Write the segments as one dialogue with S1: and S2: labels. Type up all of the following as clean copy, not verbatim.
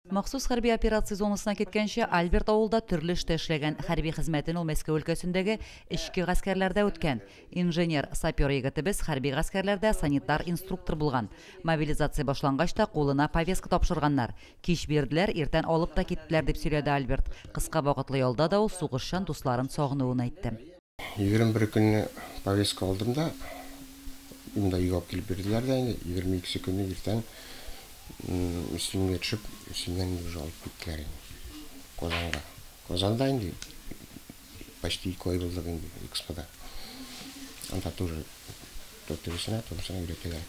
S1: Махсус хәрби операция зонасына киткәнче, Альберт авылда төрле эштә эшләгән. Хәрби хезмәтен ул Мәскәү өлкәсендәге эчке гаскәрләрдә үткән. Инженер, сапер егетебез хәрби гаскәрләрдә санитар инструктор булган. Мобилизация башлангач та кулына повестка тапшырганнар. Кич бирделәр, иртән алып та киттеләр, дип сөйләде Альберт. Кыска вакытлы ялда да ул сугышчан дусларын сагынуын әйтте.
S2: 21 көнне повестка алдым да, монда өйгә алып килеп бирделәр дә инде, 22 көнне иртән Мөслимгә төшеп, Мөслимнән инде уже алып киттеләр инде Казанга. Казанда инде почти 2 ай булдык инде Экспода. Анда тоже то тегесенә, то бусына өйрәтәләр.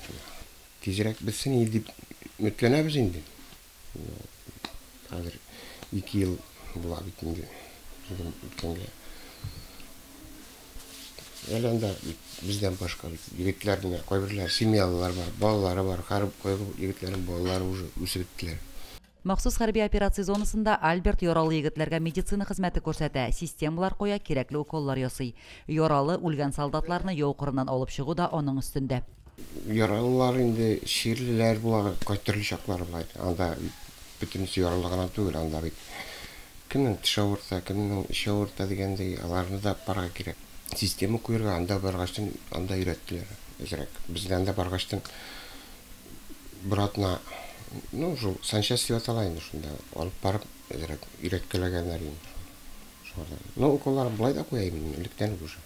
S2: Тизрәк бетсен иде дип өметләнәбез инде. Хәзер 2 ел була бит инде үткәнгә. Әле анда бездән башка егетләр менә кайберләре семьялылар бар, балалары бар, һәр кайбер егетләрнең балалары уже үсеп беттеләр.
S1: Махсус хәрби операция зонасында Альберт яралы егетләргә медицина хезмәте күрсәтә, системалар куя, кирәкле уколлар ясый. Яралы, үлгән солдатларны яу кырыннан алып чыгу да аның өстендә.
S2: Яралылар инде чирлеләр була, төрле чаклар була. Анда бөтенесе яралы гына түгел, анда бит кемнең теше авырта, кемнең эче авырта дигәндәй, аларны да барырга кирәк. Система куярга анда баргачтын, анда өйрәттеләр әзрәк. Безгә анда баргачтын бер атна, ну, шул санчасть дип атала инде шунда, алып барып әзрәк өйрәткәләгәннәр инде. Шуларда. Ну, уколларын болай да куя идем, электән үк уже.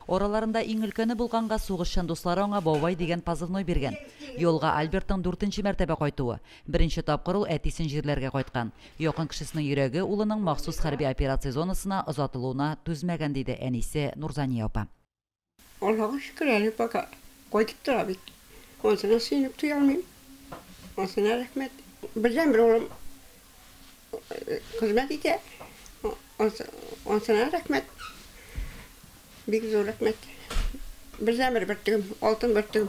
S1: Араларында иң өлкәне булганга сугышчан дуслары аңа Бабай дигән позывной биргән. Ялга Альбертның 4нче мәртәбә кайтуы. Беренче тапкыр ул әтисен җирләргә кайткан. Якын кешесенең йөрәге улының махсус хәрби операция зонасына озатылуына түзмәгән, диде әнисе Нурзания апа.
S3: Аллага шөкер, әле пока кайтып тора бит. Ансына сөенеп туя алмыйм. Ансына рәхмәт. Бердән бер улым хезмәт итә. Ансына рәхмәт. Бик зур рәхмәт. Бердән бер бөртегем, алтын бөртегем.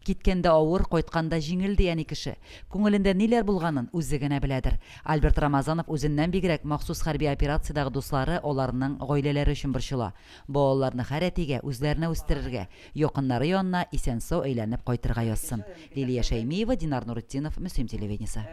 S1: Киткәндә авыр, кайтканда җиңел ди әни кеше. Күңелендә ниләр булганын үзе генә беләдер. Альберт Рамазанов үзеннән бигрәк махсус хәрби операциядәге дуслары, аларның гаиләләре өчен борчыла. Балаларны һәр әтигә үзләренә үстерергә, якыннары янына исән-сау әйләнеп кайтырга язсын. Лилия Шәймиева, Динар Нуретдинов, Мөслим телевидениесе.